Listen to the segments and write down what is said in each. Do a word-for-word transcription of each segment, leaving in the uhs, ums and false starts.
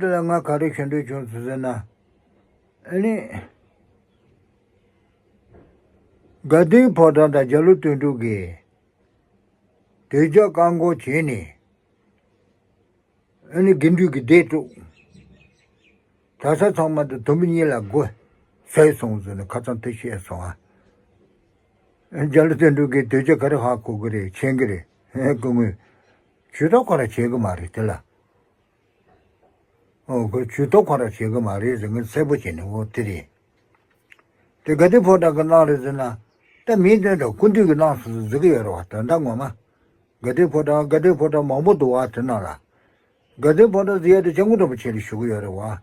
དེ་ལ་ང་ག་རེ་ཞུ་འདོད་བྱུང་ཟེར་ཟེར་ན། ཨ་ནི། དགའ་ལྡན་ཕོ་བྲང་དང་རྒྱ་ལོ་དོན་གྲུབ་ཀྱིས་དོལ་རྒྱལ་བཀག་འགོག་བྱས་ནས། ཨ་ནི་དགེ་འདུན་གྱི་སྡེ་དཀྲུགས། གྲྭ་ས་ཚང་མ་དང་དུམ་བུ་གཉིས་ལ་སྒོ་བཟོས་སོང་ཟེར་ནས་ཁ་སང་དེ་བཤད་སོང་ཨ། རྒྱ་ལོ་དོན་གྲུབ་ཀྱིས་དོལ་རྒྱལ་ག་རེ་ཧ་གོ་གི་རེད། མཁྱེན་གི་རེད། སྐུ་ངོས། ཇུས་གཏོགས་ཁོ་རང་བྱེད་གི་མ་རེད་དེ་ལ། ཨོ་ཁོས་ཇུས་གཏོགས་ཁོ་རང་བྱེད་གི་མ་རེད་ཟེར། ངས་གསལ་པོ་བྱས་ནས། འོ་དེ་རེད། དེ་དགའ་ལྡན་ཕོ་བྲང་གི་གནང་རེད་ཟེར་ན། ད་མིའི་དོན་དུ་སྐུ་མདུན་གྱི་གནང་སོང་ཟེར་གི་ཡོད་རེད་བ། དོན་དག་ངོ་མ། དགའ་ལྡན་ཕོ་བྲང་། དགའ་ལྡན་ཕོ་བྲང་མང་པོ་འདུག་བ་དེ་ནང་ལ། དགའ་ལྡན་ཕོ་བྲང་ཟེར་ཡ་དེ་སྐྱབས་མགོན་རིན་པོ་ཆེ་ལ་ཞུ་གི་ཡོད་རེད་བ།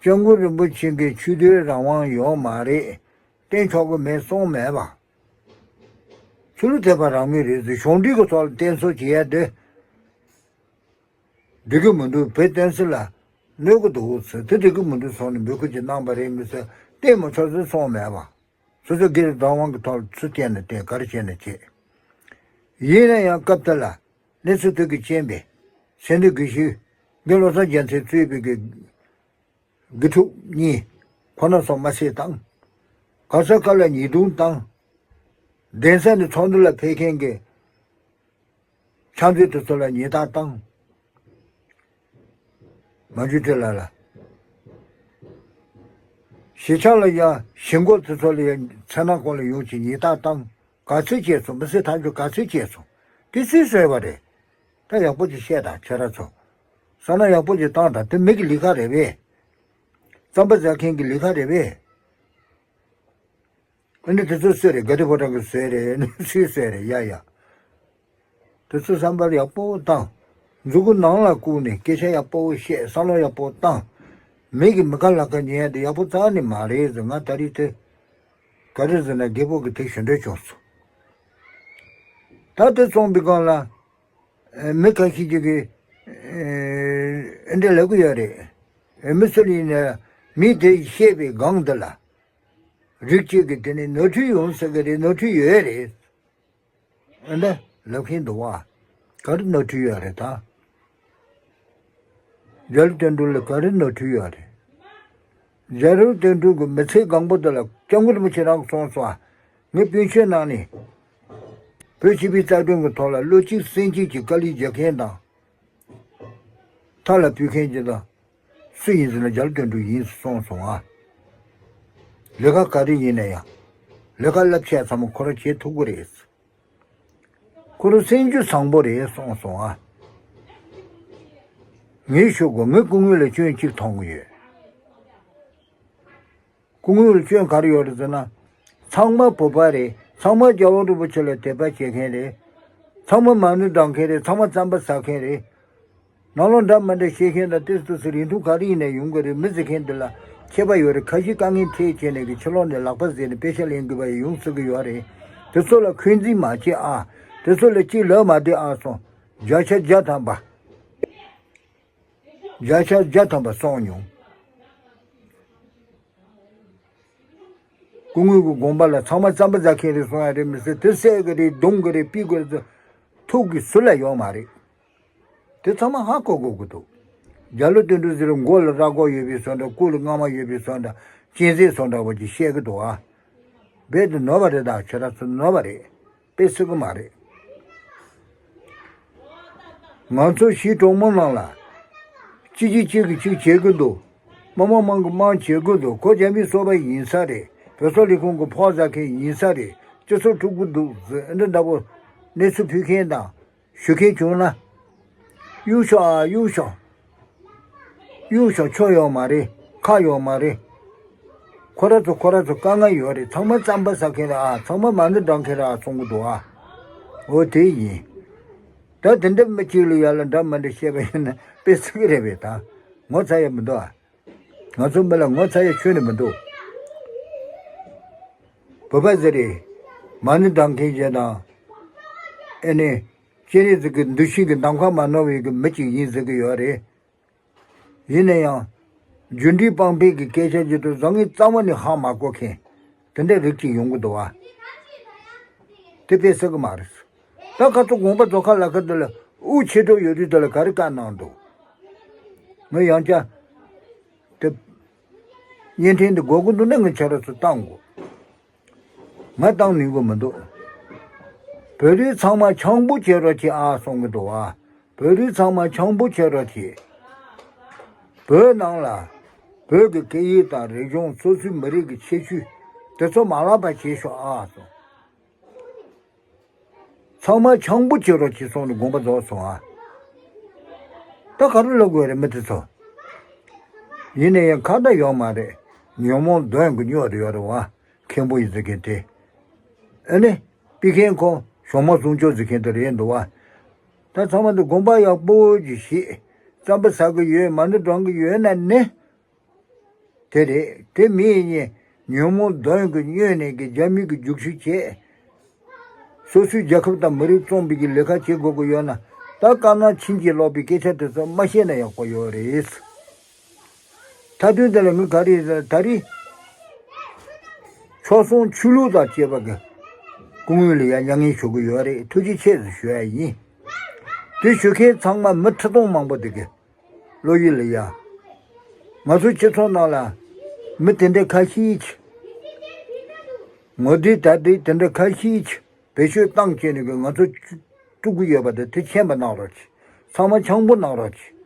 སྐྱབས་མགོན་རིན་པོ་ཆེ་གིས་ཆོས་དོན་རང་དབང་ཡོད་མ་རེད། བསྟེན་ཆོག་གི་མེད་གསུངས་མེད་པ། ཆོས་ལུགས་ཐེག་པ་རང་མོས་རེད་ཟེར། གཞུང་འབྲེལ་གྱི་ཐོག་ལ་བསྟེན་གསོལ་བྱེད་ཡ་དེ། འགྲིག་གི་མི་འདུག་བོད་བསྟན་སྲིད་ལ་གནོད་ཀྱི་འདུག་ཟེར། དེ་འགྲིག་གི་མི་འདུག་གསུངས་ནས་འབོད་སྐུལ་ཅིག་གནང་པ་རེད། མི་ཚོས་བསྟེན་མི་ཆོག་ཟེར་གསུངས་མེད་པ། སོ་སོའི་སྒེར་རང་དབང་གི་ཐོག་ལ་ཚུར་བསྟེན་ནས་བསྟེན། ག་རེ་བྱས་ནས་བྱས། ཡིན་ན་ཡང་སྐབས་དེ་ལ་གནས་ཚུལ་དུས་ཀྱི་རྐྱེན་པས་སེ་འབྲས་དགེ་བཤེས་དགེ་བློ་བཟང་རྒྱལ་མཚན་གཙོས་པའི་གི་དགེ་ཕྲུག་གཉིས་ཁོ་ན་སོགས་མ་བསད་བཏང་། ག་ས་ག་ལ་ཉེས་རྡུང་བཏང་། གདན་ས་ནས་ཚོགས་འདུ་ལ་ཕེབས་མཁན་གྱི་ཕྱག་མཛོད་དེ་ཚོ་ལ་ཉེས་རྡུང་བཏང་། མ་འཇུ་དེ་ལ་ལ། གཞིས་ཆགས་ལ་ཡ་གཞིས་འགོ་དེ་ཚོ་ལ་ཡ་མཚན་ནག་སྐོར་ལ་ཡོང་ཅིག་ཉེས་རྡུང་བཏང་། ག་ཚོད་བྱས་སོང་། མི་སེར་ཐག་གཅོད་ག་ཚོད་བྱས་སོང་། དེ་སུས་བཟོས་པ་རེད། ད་ཡག་པོ་ཅིག་བཤད་དང་ཁྱེད་རང་ཚོ། བསམ་བློ་ཡག་པོ་ཅིག་བཏང་དང་། དེ་མི་གི་ལས་ཀ་རེད་པས། རྩམ་པ་ཟ་མཁན་གྱི་ལས་ཀ་རེད་པས། ཨ་ནི་དེ་ཚོ་སུ་རེད། དགའ་ལྡན་ཕོ་བྲང་གི་སུ་རེད། ཨ་ནི་སུའི་སུ་རེད། ཡ་ཡ། དེ་ཚོ་བསམ་པ་ཡག་པོ་བཏང་། མཛུ་གུ་ནང་ལ་བཀུག་ནས་སྐད་ཆ་ཡག་པོ་བཤད། བསམ་བློ་ཡག་པོ་བཏང་། མི་གི་མི་ཁ་ལ་ཁ་ཉན་ཡ་དེ་ཡག་པོ་རྩ་ནས་མ་རེད་ཟེར། ང་ད་རེས་དེ་ག་རེ་ཟེར་ན་རྒད་པོ་གི་དེ་ཞུ་འདོད་བྱུང་སོང་། ད་དེ་སོང་པའི་སྒང་ལ། ཨེ། མི་ཁ་ཤས་ཅིག་གིས་ཨེ་འདྲ་ལབ་གི་ཡོད་རེད། ཨེ། མི་སུ་ཡིན་ན་མི་དེ་བཤད་པའི་སྒང་འདི་ལ་རིགས་གཅིག་གིས་དེ་ནི་ནོར་འཁྲུལ་ཡོང་ཟེར་གི་རེད། ནོར་འཁྲུལ་ཡོད་རེད། ཨེ་འདྲ་ལབ་མཁན་འདུག་བ། ག་རེ་ནོར་འཁྲུལ་ཡོད་རེད་ད། རྒྱ་ལོ་དོན་གྲུབ་ལ་ག་རེ་ནོར་འཁྲུལ་ཡོད་རེད། རྒྱ་རི་དོན་གྲུབ་ཀྱི་མི་ཚེ་གང་པོ་དེ་ལ་སྐྱབས་མགོན་རིན་པོ་ཆེ་རང་གིས་གསུངས་སོང་ཨ། ངས་སྤུན་མཆེད་གནང་ནས་བོད་སྤྱི་པའི་རྩ་དོན་གྱི་ཐོག་ལ་བློ་གཅིག་སེམས་གཅིག་གིས་དཀའ་ལས་རྒྱག་མཁན་དང་། མཐའ་ལ་ཕུལ་མཁན་ཅིག་དང་། སུ་ཡིན་ཟེར་ན་རྒྱ་ལོ་དོན་གྲུབ་ཡིན་གསུངས་སོང་ཨ། ལས་ཀ་ག་རེ་ཡིན་ན་ཡང་། ལས་ཀ་རླབས་ཆེ་ཚང་མ་ཁོ་རང་བྱེད་ཐུབ་ཀྱི་རེད། ཁོ་རང་སེམས་རྒྱུད་བཟང་པོ་རེད་གསུངས་སོང་ཨ། ངས་ཞུ་དགོས། ངས་སྐུ་ངོ་ལ་སྐྱོན་གཅིག་མཐོང་གི་ཡོད། སྐུ་ངོ་ལ་སྐྱོན་ག་རེ་ཡོད་རེད་ཟེར་ན། ཚང་མ་བོད་པ་རེད། ཚང་མ་རྒྱལ་བ་རིན་པོ་ཆེ་ལ་དད་པ་བྱེད་མཁན་རེད། ཚང་མ་མ་ཎི་བགྲང་མཁན་རེད། ཚང་མ་རྩམ་པ་ཟ་མཁན་རེད། ནང་ལོགས་འདྲ་མི་འདྲ་བཤད་མཁན་དང་ཏོག་ཙམ་རིང་ཐུང་ག་རེ་ཡིན་ནའི་ཡོང་གི་རེད། མི་ཟེར་མཁན་འདི་ལ་ཁྱད་པར་ཡོད་རེད། ཁ་ཤས་དཀའ་ངལ་འཕྲད་བྱས་ནས་ཀྱི་ཕྱི་ལོགས་ནས་ལག་པ་བཟེད་ནས་པེ་ཤ་ལེན་དགོས་པ་ཡང་ཡོང་སྲིད་ཀྱི་ཡོད་རེད། དེ་ཚོ་ལ་འཁོན་འཛིན་མ་བྱེད་ཨ། དེ་ཚོ་ལ་གཅིག་ལབ་མ་བསྡད་ཨ་སོང་། བརྒྱ་ཆ་བརྒྱ་ཐམ་པ། བརྒྱ་ཆ་བརྒྱ་ཐམ་པ་གསུངས་མྱོང་། སྐུ་ངོ་གི་དགོངས་པ་ལ་ཚང་མ་རྩམ་པ་ཟ་མཁན་རེད་གསུང་ཡ་རེད་མི་སྲིད། དེ་བསད་གི་རེད། རྡུང་གི་རེད། ཕུད་གི་རེད་ཟེར། ཐུག་གི་སུ་ལ་ཡོད་མ་རེད། དེ་ཚང་མ་ཧ་གོ་དགོས་ཀྱི་འདུག་རྒྱ་ལོ་དོན་གྲུབ་ཟེར་མགོ་ལ་རྭ་མགོ་ཡོད་པའི་བཟོ་འདྲ། སྐུ་ལ་རྔ་མ་ཡོད་པའི་བཟོ་འདྲ། གཅན་གཟན་བཟོ་འདྲ་བ་ཅིག་བཤད་གི་འདུག་ཨ། རྦད་དེ་ནོར་བ་རེད། ད་ཁྱོད་རང་ཚོ་ནོར་བ་རེད། དཔེ་སྲིད་གི་མ་རེད། ང་ཚོ་གཞིས་གྲོང་མོ་ནང་ལ་གཅིག་གིས་གཅིག་གིས་གཅིག་བྱེད་གི་འདུག་དམག་མང་མང་གིས་དམག་བྱེད་གི་འདུག་ཁོ་རྒྱ་མིའི་སོ་པ་ཡིན་ས་རེད། བོད་སོག་ལས་ཁུངས་ཀྱི་ཕོགས་ཟ་མཁན་ཡིན་ས་རེད། སྤྱི་ཚོགས་དཀྲུག་གི་འདུག་ཟེར་འདི་འདྲ་པོ་གནས་ཚུལ་ཕུལ་མཁན་དང་ཞུ་མཁན་བྱུང་ན། གཡུག་ཤོག་ཨ། གཡུག་ཤོག་གཡུག་ཤོག་ཆོ་ཡོད་མ་རེད། ཁག་ཡོད་མ་རེད། ཁོ་ར་ཚོ་ཁོ་ར་ཚོ་དཀའ་ངལ་ཡོད་རེད། ཚང་མ་རྩམ་པ་ཟ་མཁན་རེད་ཨ། ཚང་མ་མ་ཎི་བགྲང་མཁན་རེད་ཨ་གསུང་གི་འདུག་ཨ། འོ་དེ་ཡིན། ད་དེ་འདྲ་མི་གཅིག་ལ་ཡ་ལ་འདྲ་མི་འདྲ་བཤད་པ་ཡིན་ན་དཔེ་སྲིད་གི་རེད་པས། ད་ངོ་ཚ་ཡ་མི་འདུག་ཨ། ང་ཚོ་མི་ལ་ངོ་ཚ་ཡ་ཁྱོན་ནས་མི་འདུག་བོད་པ་ཟེར་རེད། མ་ཎི་བགྲང་མཁན་ཅིག་དང་། ཨེ་ནི། སྤྱན་རས་གཟིགས་ཀྱི་འདུ་ཤེས་ཀྱི་གདམ་ཁ་མ་ནོར་བའི་གི་མི་གཅིག་ཡིན་ཟེར་གི་ཡོད་རེད། ཡིན་ན་ཡང་། རྒྱུ་འབྲས་སྤངས་པའི་གི་སྐད་ཆ་ཅིག་ཏུ་བཟང་ངན་རྩ་བ་ནས་ཧ་མ་གོ་མཁན། དེ་འདྲའི་རིགས་ཅིག་ཡོང་གི་འདུག་བ། དེ་དཔེ་སྲིད་གི་མ་རེད། ད་ཁ་ཚོ་དགོངས་པ་རྫོགས་ཁ་ལ་ཁ་དེ་ལ་དབུགས་ཆད་འགྲོ་ཡོད་དུས་དེ་ལ་ག་རེ་བཀའ་གནང་འདུག་ངས་ཡང་བསྐྱར་དེ་བརྙན་འཕྲིན་འདི་དགོས་ཀྱི་འདུག་ན་ངས་ཁྱེད་རང་ཚོ་བཏང་དགོས། ང་བཏང་ནུས་ཀྱི་མི་འདུག་བོད་རིགས་ཚང་མ་ཆང་བུ་བྱེད་རོགས་གྱིས་ཨ་གསུང་གི་འདུག་བ། བོད་རིགས་ཚང་མ་ཆང་བུ་བྱེད་རོགས་གྱིས། བོད་ནང་ལ་བོད་ཀྱི་སྐད་ཡིག་དང་རིག་གཞུང་སོ་སོའི་མི་རིགས་ཀྱི་ཁྱད་ཆོས་དེ་ཚོ་མ་བརླག་པ་བྱེད་ཤོག་ཨ་གསུང་། ཚང་མ་ཆང་བུ་བྱེད་རོགས་གྱིས་གསུངས་ནས་དགོངས་པ་རྫོགས་སོང་ཨ། ད་ག་རེ་ལབ་དགོས་རེད་མི་དེ་ཚོ། ཡིན་ན་ཡང་ཁ་བརྡ་ཡོད་མ་རེད། ཉོན་མོངས་གདོན་གྱི་སྨྱོ་དེ་ཡོད་རེད་བ། མཁན་པོ་ཡིན་ཟེར་མཁན་དེ། ཨ་ནི། པི་ཁེན་ཁོ་ཞོགས་མ་བཟུང་ཆོག་ཟེར་མཁན་དེ་རེད་འདུག་བ། ད་ཚང་མ་འདི་དགོངས་པ་ཡག་པོ་ཅིག་བཞེས། རྩམ་པ་ཟ་གི་ཡོད་མ་ཎི་བགྲང་གི་ཡོད་ན་ནི། དེ་རེད། དེ་མི་ཡིན་ཉེ་ཉོན་མོངས་གདོན་གྱིས་སྨྱོས་ནས་ཀྱི་རྒྱ་མི་གི་རྒྱུག་ཤུགས་བྱས། སོ་སོའི་རྒྱལ་ཁབ་དང་མི་རིགས་བཙོང་པའི་གི་ལས་ཀ་བྱེད་དགོས་ཀྱི་ཡོད་ན། ད་དཀར་ནག་ཕྱིན་ཅི་ལོག་པའི་སྐད་ཆ་དེ་ཚོ་མ་བཤད་ན་ཡག་པོ་ཡོད་རེད། མཐའ་དོན་དེ་ལ་ངས་ག་རེ་ཟེར་ད་རེས། མཆོག་ཟུང་ཆོས་ལུགས་དང་བཅས་པ་གི་སྐུ་ངོ་ལ་ཡང་མྱ་ངན་ཞུ་གི་ཡོད་རེད། ཐུགས་རྗེ་ཆེ་ཟེར་ཞུ་ཡ་ཡིན། དེ་ཞུ་མཁན་ཚང་མ་མི་ཁྲི་སྟོང་མང་པོ་དེ་གི་བློ་ཡུལ་ལ་ཡ། ང་ཚོའི་སྤྱི་ཚོགས་ནང་ལ་མི་དེ་འདྲ་ཁ་ཤས་ཅིག་ངོ་དེབ་དྲ་དེབ་དེ་འདྲ་ཁ་ཤས་ཅིག་བེད་སྤྱོད་བཏང་བྱས་ནས་གི་ང་ཚོ་དཀྲུག་གི་ཡོད་པ་དེ་དེ་མཁྱེན་པ་གནང་རོགས་གྱིས། ཚང་མ་ཆང་བུ་གནང་རོགས་གྱིས།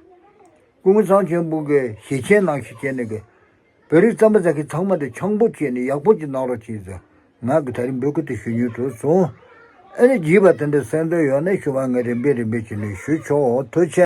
སྐུ་ངོ་ཚངས་ཆེན་པོ་གི་ཞལ་ཆེམས་ནང་བཞིན་བྱས་ནས་གི་བོད་རིགས་རྩམ་པ་ཟ་མཁན་ཚང་མ་དེ་ཆང་བུ་བྱས་ནས་ཡག་པོ་ཅིག་གནང་རོགས་གྱིས་ཟེར། ང་གི་ད་རིང་འབོད་སྐུལ་དེ་ཞུ་མྱོང་དུ་སོང་། ཨ་ནི་རྒྱས་པ་དེ་འདྲ་གསན་འདོད་ཡོད་ན་ཞུ་བ་ངས་རིམ་པས་རིམ་པས་བྱས་ནས་ཞུ་ཆོག་ཐུགས་རྗེ་ཆེ།